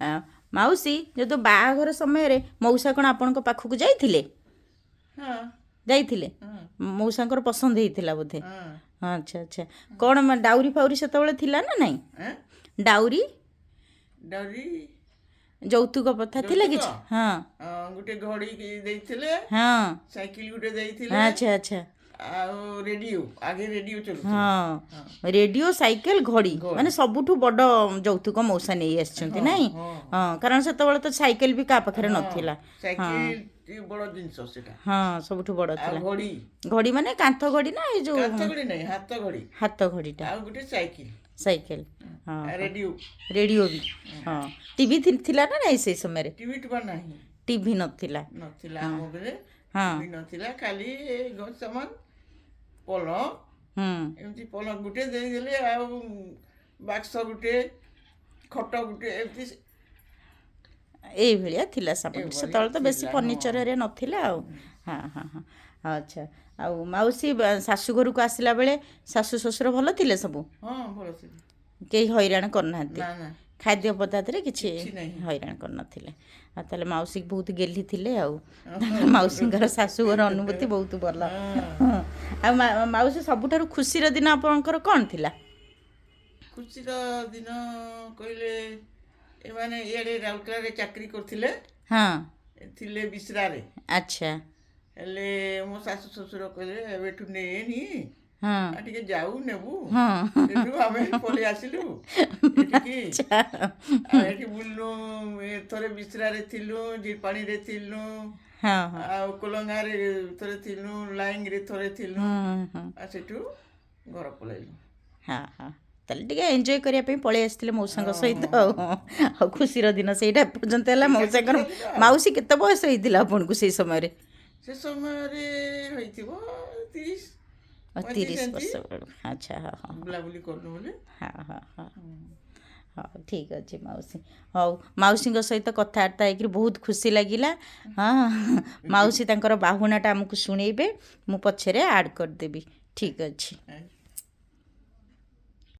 ଆ, ମାଉସୀ, ଯଦି ବାହାଘର ସମୟରେ ମଉସା କ'ଣ ଆପଣଙ୍କ ପାଖକୁ ଯାଇଥିଲେ? ହଁ। ଯାଇଥିଲେ? ହଁ। ମଉସାଙ୍କର ପସନ୍ଦ ହେଇଥିଲା ବୋଧେ? ହଁ। ଆଚ୍ଛା ଆଚ୍ଛା। କ'ଣ ଡାଉରି ଫାଉରି ସେତେବେଳେ ଥିଲା ନା ନାଇଁ? ଏଁ? ଡାଉରି? ଡାଉରି? ଯୌତୁକ ପ୍ରଥା ଥିଲା କିଛି? ଯୌତୁକ? ହଁ। ହଁ, ଗୋଟେ ଘଡ଼ି କି ଦେଇଥିଲେ। ସାଇକେଲ ଗୋଟେ ଦେଇଥିଲେ। ଆଚ୍ଛା ଆଚ୍ଛା। ଆଉ ରେଡିଓ, ଆଗେ ରେଡିଓ ଚଲୁଥିଲା। ହଁ, ରେଡିଓ, ସାଇକେଲ, ଘଡ଼ି। ଘଡ଼ି। ମାନେ ସବୁଠୁ ବଡ଼ ଯୌତୁକ ମଉସା ନେଇ ଆସିଛନ୍ତି। ନାଇଁ? ହଁ। ହଁ, କାରଣ ସେତେବେଳେ ତ ସାଇକେଲ ବି କାହା ପାଖରେ ନଥିଲା। ସାଇକେଲ ଟିକେ ବଡ଼ ଜିନିଷ ସେଟା। ହଁ, ସବୁଠୁ ବଡ଼ ଆଉ ଥିଲା। ଘଡ଼ି। ଘଡ଼ି ମାନେ କାନ୍ଥ ଘଡ଼ି ନା ଏଇ ଯୋଉ କାନ୍ଥ ଘଡ଼ି ନାହିଁ, ହାତ ଘଡ଼ି। ହାତ ଘଡ଼ିଟା। ଆଉ ଗୋଟେ ସାଇକେଲ। ସାଇକେଲ, ହଁ। ଆଉ ରେଡିଓ। ରେଡିଓ ବି, ହଁ। ଟିଭି ଥିଲା ନା ନାଇଁ ସେଇ ସମୟରେ? ଟିଭି ଟୁବା ନାହିଁ। ଟିଭି ନଥିଲା? ନଥିଲା ଆମ ବେଳେ। ଟିଭି ନଥିଲା, ଖାଲି ଏ ସାମାନ, ପଲଙ୍କ, ଏମିତି ପଲଙ୍କ ଗୋଟେ ଦେଇଦେଲେ, ଆଉ ବାକ୍ସ ଗୋଟେ, ଖଟ ଗୋଟେ, ଏମିତି। ଏଇଭଳିଆ ଥିଲା ସାମଗ୍ରୀ। ଏଇଭଳିଆ ସେତେବେଳେ ତ ବେଶୀ ଥିଲା, ଫର୍ଣ୍ଣିଚର ହେରିକା ନଥିଲା ଆଉ। ହଁ, ଆଚ୍ଛା। ଆଉ ମାଉସୀ, ଶାଶୁ ଘରକୁ ଆସିଲା ବେଳେ ଶାଶୁ ଶ୍ୱଶୁର ଭଲ ଥିଲେ ସବୁ? ହଁ, ଭଲ ଥିଲେ। କେହି ହଇରାଣ କରିନାହାନ୍ତି? ନା ନା। ଖାଦ୍ୟ ପଦାର୍ଥରେ କିଛି କିଛି ନାହିଁ। ହଇରାଣ କରିନଥିଲେ। ଆଉ ତାହେଲେ ମାଉସୀ ବହୁତ ଗେହ୍ଲି ଥିଲେ। ଆଉ ତାଙ୍କର ମାଉସୀଙ୍କର ଶାଶୁଘର ଅନୁଭୂତି ବହୁତ ଭଲ। ହଁ। ଆଉ ମାଉସୀ, ସବୁଠାରୁ ଖୁସିର ଦିନ ଆପଣଙ୍କର କ'ଣ ଥିଲା? ଖୁସିର ଦିନ କହିଲେ, ଏମାନେ ଇଆଡ଼େ ରାଉରକେଲାରେ ଚାକିରି କରୁଥିଲେ। ଥିଲେ ବିଶ୍ରାରେ। ହେଲେ ମୋ ଶାଶୁ ଶ୍ୱଶୁର କହିଲେ, ଏବେଠୁ ନେନି, ଆଉ ଟିକେ ଯାଉ ନେବୁ। ସେଠୁ ଆମେ ପଳେଇ ଆସିଲୁ ଏଠିକି। ଆଉ ଏଠି ବୁଲିଲୁ, ଏ ଥରେ ବିଶ୍ରାରେ ଥିଲୁ, ଝିରପାଣିରେ ଥିଲୁ, ହଁ ହଁ ଆଉ କୋଲଙ୍ଗାରେ ଥରେ ଥିଲୁ, ଲାଇଙ୍ଗରେ ଥରେ ଥିଲୁ। ହଁ ହଁ ଆଉ ସେଠୁ ଘର ପଳେଇଲୁ। ହଁ ହଁ ତାହେଲେ ଟିକେ ଏନ୍ଜୟ କରିବା ପାଇଁ ପଳେଇ ଆସିଥିଲେ ମଉସାଙ୍କ ସହିତ। ଆଉ ଆଉ ଖୁସିର ଦିନ ସେଇଟା ପର୍ଯ୍ୟନ୍ତ ହେଲା ମଉସାଙ୍କର। ମାଉସୀ, କେତେ ବୟସ ହେଇଥିଲା ଆପଣଙ୍କୁ ସେଇ ସମୟରେ? ସେ ସମୟରେ ହେଇଥିବ 30, 35 30 ଏମିତି। ବର୍ଷ ବେଳକୁ। ଆଚ୍ଛା, ହଁ। ବୁଲାବୁଲି କଲୁ ବୋଲି। ହଁ, ହଉ, ଠିକ୍ ଅଛି ମାଉସୀ। ହଉ, ମାଉସୀଙ୍କ ସହିତ କଥାବାର୍ତ୍ତା ହେଇକିରି ବହୁତ ଖୁସି ଲାଗିଲା। ହଁ, ମାଉସୀ ତାଙ୍କର ବାହୁଣାଟା ଆମକୁ ଶୁଣେଇବେ, ମୁଁ ପଛରେ ଆଡ଼୍ କରିଦେବି। ଠିକ୍ ଅଛି।